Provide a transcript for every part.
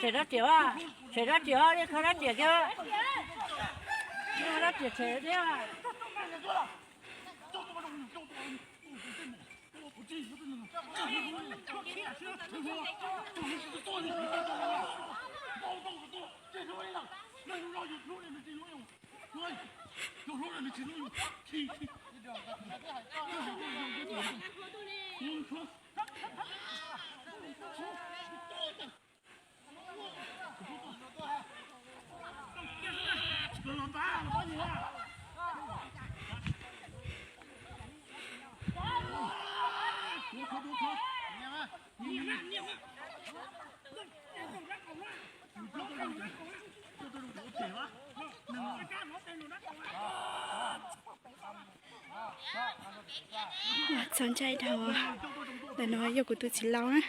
Tshem rab riam, tshem rab riam, ib qho rab riam kiag, ib qho rab riam tshem thiab. Txaus ntshai dhau. Ntawm no yog kuv tus txiv laus na.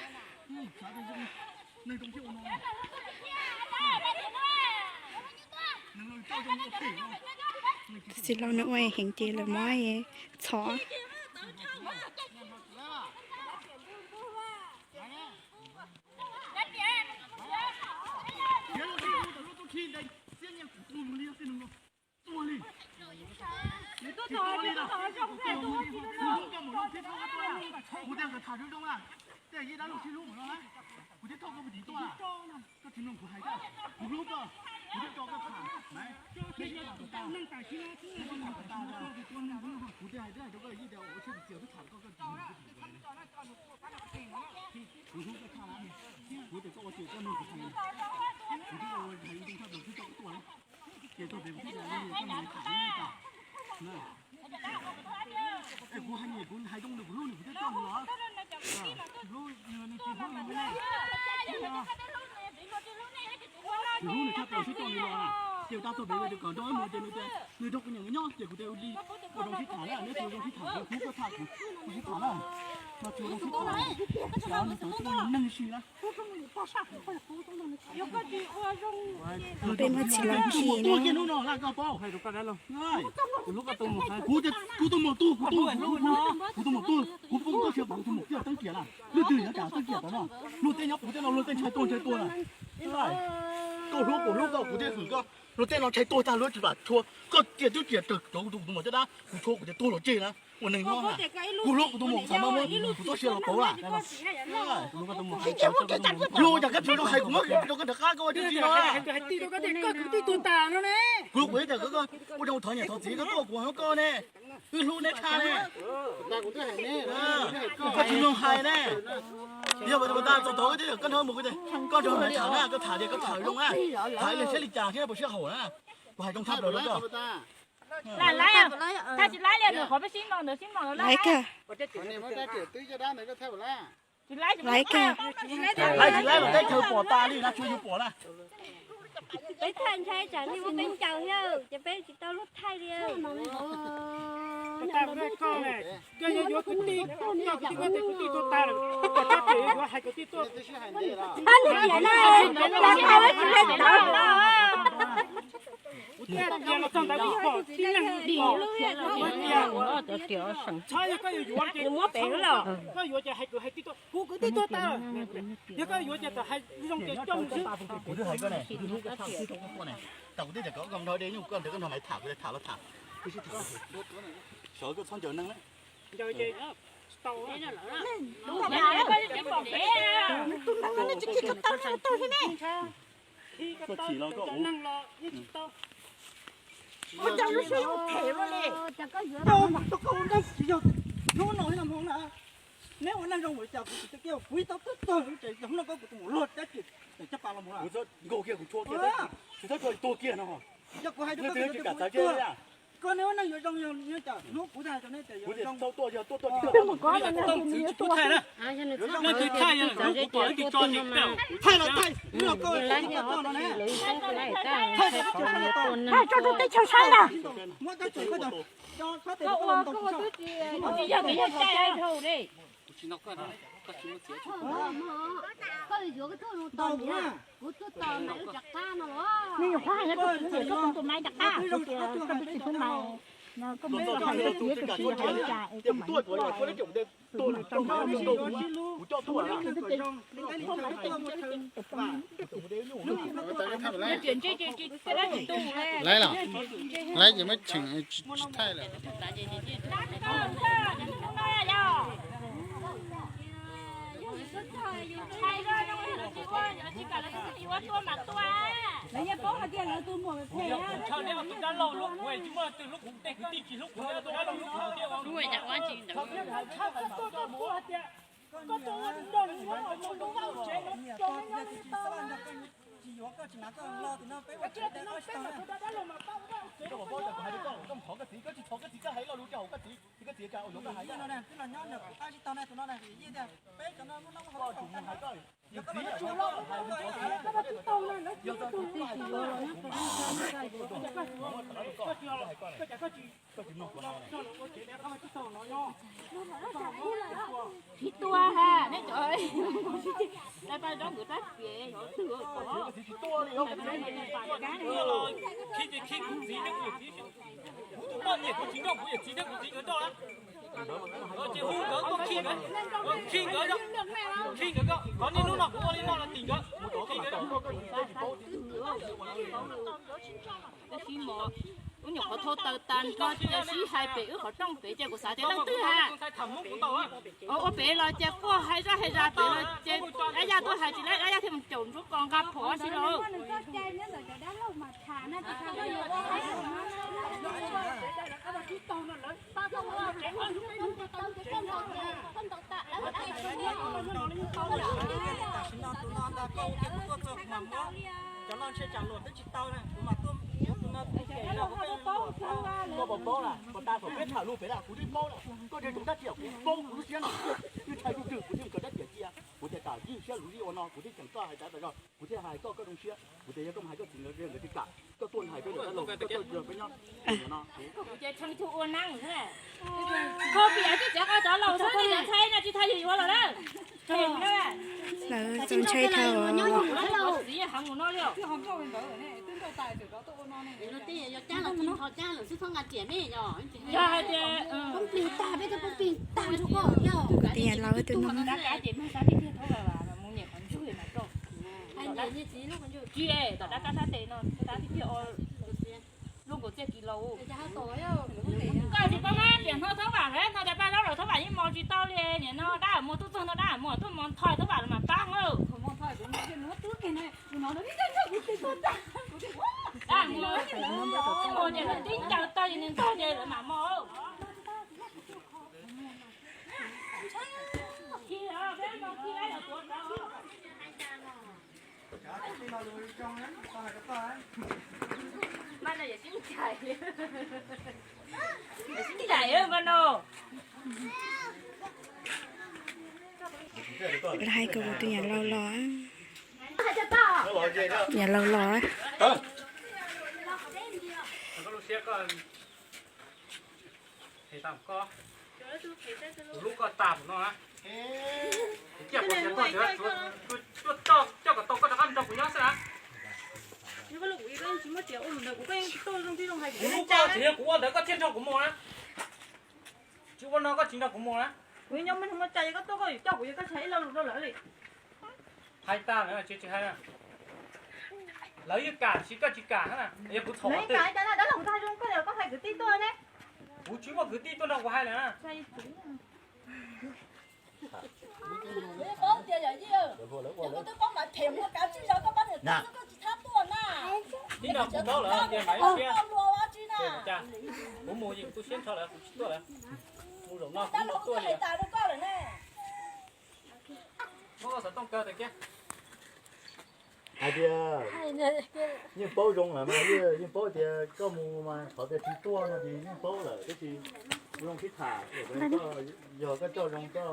Tus txiv laus no ua heev ces lawv muab txhom. Ces tab tug pem ces kom nrog mus ces nws tias nws nrog kuv niam nkawd nyob ces kuv tias ua li, ua zoo sib tham na, neb ua zoo sib tham, kuv hlub koj tshaj kuv, kuv sib tham na. No tsis ua zoo sib tham, nws tau txoj neeg si na. Peb muab txiv laus khi na. Kuv tus maum tub, kuv tus, kuv tus maum tub, kuv poob koj siab kuv tus maum tub teeb kiag na. Leej twg yuav cas teeb kiag tau no. Luag tej nyob kuv tej no luag tej ntshai tuag ntshai tuag na. Koj hlub kuv hlub koj kuv thiaj hwm koj. Luag tej no ntshai tuag tag luag tsis plam tshua. Koj tias twb tias raws cov kuv tus maum caj dab kuv tshua kuv tias tuag los tseg na. Ua neeg nyob na. Kuv hlub kuv tus maum xav mas muab kuv txoj sia los pauv lawm. Hlub cas koj tsis zoo hais kuv muab rau koj rov qab koj ua tib si no. Kuv hlub kuv ib tias koj ua zoo thov niam thov txiv koj tuaj kuv hauv koj ne. Wb hlub neb tshaj ne. Koj tsis zoo hais ne. Yog tas txog thaum koj nrog mus koj nrog tham na, koj tham tias koj tham zoo na. Tham li siab li cas thiab puas sib haum na. Kuv hais zoo tshaj plaws rau koj. Lawv tsis laib li, nws qhov peb sib ntaus ntawd sib ntaus lawv laib kawg. Tsis laib, tsis laib los teb chaws pom tas li na, tsuas yus pom na. Peb thaij ntshai tsam nej muab peb ncaws thiab ces peb tsis tau luag thaij li. Koj yuav yuav kwv tij, koj kwv tij tuag tas lawm, koj yuav hais kwv tij tuaj. Kuv thiaj tias los txog ntawd kuv pom tib neeg pom. Txhob yog koj yuav yuav ces koj yuav ces hais kwv hais tij tuaj, kuv kwv tij tuag tas lawm. Yog koj yuav ces txawm hais zoo ces coj mus xwb. Kuv twb hais koj ne, kuv twb hlub koj tshaj kuv twb tau koj tuaj ne. Tas kuv twb tias kom koj nrog de nyuj koj nrog koj nrog maiv tham, kuv tias tham los tham, kuv sib tham. Sawv koj txhob ncaws neeg na. Ncaws ces tsis tau. Koj chim los koj ua. Hnub no na, neb ua neeg zoo ua cas kuv tsis tau kiag, kuv ib tau tuag tuag ces hnub no koj kuv tus muam luag tab sis caj pas los mus lawm. Kuv txhob nkaug kiag kuv tshuab kiag, kuv txhob tshuab tuag kiag no. Yog kuv hais rau koj, tsis kam txawv koj, neb ua neeg yuav zoo yog cas hnub kuv hais rau neb tias yuav zoo. Txhob tuaj, yog tuaj tuaj tsis tuaj. Thaij los thaij, kuv pom ib tug tso ces thaij los thaij, thaij los thaij. Tso rau teb chaws saib na. Muab tab txawm koj cov, koj ua koj ua twb tsis, tsis yog koj yog cai dhau li. Koj yuav koj tuaj mus tos niam, kuv tuaj tos maiv rov qab, koj tus maiv rov qab, koj twb tsis hlub maiv. Laiv los, laiv ces muab cheem tsis thaij lawm. Koj tsis nab koj lo tus no peb ua tsev dab laug mas pab ua dab tsev. Koj puas paub tias kuv hais rau koj, koj mus thov koj txiv, koj tsis thov koj txiv, koj hais lo lus rau hauv koj txiv, ces koj txiv cas ua yuav koj hais. Yij no ne, twb los nyob nram kuv qab tsis tau ne, tus no ne, yij tias peb cov no muaj noj muaj haus. Koj tsis hais koj, yog koj tsis tau, yog koj tsis tau, koj tsis mloog kuv hais. Tsis tua ha, nej cov, nej pab tsob nkawd tab piav yog twg. Khib ces khib kuv txiv thiab kuv yawm txiv, kuv tus poj niam kuv tsis nrauj kuv yawm txiv thiab kuv txiv nkawd nrauj na. Ces hu nkawd koj khib nkawd, khib nkawd, khib nkawd koj, qhov niaj hnub no kuv ua li no los tim nkawd, khib nkawd. Tab sis mas lub nyuam qhov thau taws tag nrho ces sib hais pem wb qhov rooj pem ces kuv xav tias leej twg ha. Ua pem los ces quaj hais zaj hais zaj pem los ces dab yaj tuaj hais tsis lab dab yaj thiaj mus caum ntsuab kos nqa phom si los. Tam sim no tus no ntag koj ua kiag kuv tuaj txog kuv mam muab cov loj ntshe tsam luam twb tsis tau na, kuv mam tuaj muab tus no tus no. Koj puas paub na, puas tas thaum peb tham lus pem na kuv twb paub lawm, koj nrhiav tus dab tsi kuv paub kuv lub siab no, twb ntshai twb twg kuv thiaj mus kawm dab tiam cia. Kuv thiaj tas ywj siab lus li ua no, kuv thiaj ceem koj hais tas tas zog, kuv thiaj hais koj koj zoo siab, kuv tias yog koj mus hais koj txiv nkawd nkawd tsis kam, koj tuaj hais peb lawm, koj tuaj peb nyob no. Kuv ces tshee tug ua neeb xwb na. Kho piam tib txiav qo cov laus xwb, nej cov ntxhais no tsis tau yus yuav los na. Lawv txaus ntshai dhau. Txiv heev mus no li. Yog hais tias poob plig tag, peb cov poob plig tag. Kuv tias laus tus no. Tsis, tom dab kab sab tes no, dab tiag tiag. Lub nkaus txiaj kis laus. Koj tsis paub mas tiam no Thoob Vam lawm, no tias paj zaub lawm Thoob Vam yeej mos tsis tau li. Nim no dab muag tuaj txog no dab muag tuaj mos ntho Thoob Vam los mas pab na. Dab muag, muag ces lawv tib ncaws tawg ces nws ntog ces lawv mam mos. Lawv hais kom kuv tus niam laus los, niam laus los. Kuv lub koj tas no na. Kuv ciaj pov tias koj tseem tuaj, coj kom tau koj rov qab nrog kuv nyob xwb na. Kuv lub koj tseem yog kuv ua ntawd koj thiaj nrog kuv mus na. Tsis ua no koj tsis nrog kuv mus na. Kuv nyob muaj neeg muaj tsav, yog koj tuaj koj yuav coj kuv, yog koj tsis hais ib lo lus rau lawv li. Hais tag lawm tsis tsis hais. Lawv yeej kam sis koj tsis kam na, yog kuv txhom twg. Dab laug kuv hais zoo koj, koj hais kwv tij tuaj ne. Kuv tsis muaj kwv tij tuaj nrog kuv hais lawm na. Kuv twb paub mas them ua kav tsij zog koj pab niam tub xwb koj tsis txhob tuaj na. Tib no kuv paub lawm tias mam ib siab. Kuv mus yim kuv tu siab nrho lawm kuv tsis tuaj lawm. Mus zaum no kuv tsis tuaj li. Hais tas rau koj lawm ne. Muab koj xov tooj kaw tas kiag. Hais tias yeej paub zoo lawm mas, yeej paub tias koj mus mas qhov tias tsis tuaj no ces yeej paub lawm, tab sis zoo sib tham, yog koj coj zoo koj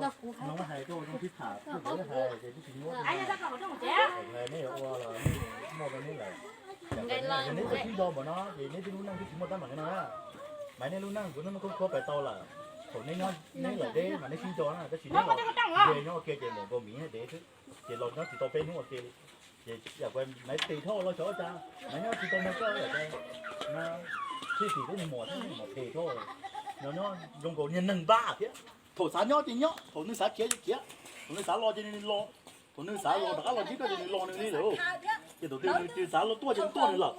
hais tuaj zoo sib tham, kuv hais ces twb tsis muab. Neb yuav ua los muaj rau neb lawm. Yog neb tuaj sib nco npaum no ces neb twb lub neej twb tsis muaj teeb meem no na. Mas nej lub neej kuv twb muab khoob khuab pais tau lawm. Thaum neb nyob neb lawm deb mas neb sib nco na, tab sis neb los nce nyob ua ke ces npaum nkaus miv dev xwb, ces los nyob tsis tau peb hnub ua ke li. Ces yam kuv maiv tis dhau los xyov cas maiv nyob tsis tau nrog koj lawm no. Tib tim lub niag mos thiab, mos phem thiab, nyob nyob zoo nkaus niag neeg npab thiab. Thaum xav nyob ces nyob, thaum nws xav khiav ces khiav, thaum nws xav los ces nws los, thaum nws xav los rov qab los ntsib koj ces nws los nws li lawm. Ces thaum twg nws xav los tuaj ces nws tuaj nws lawm.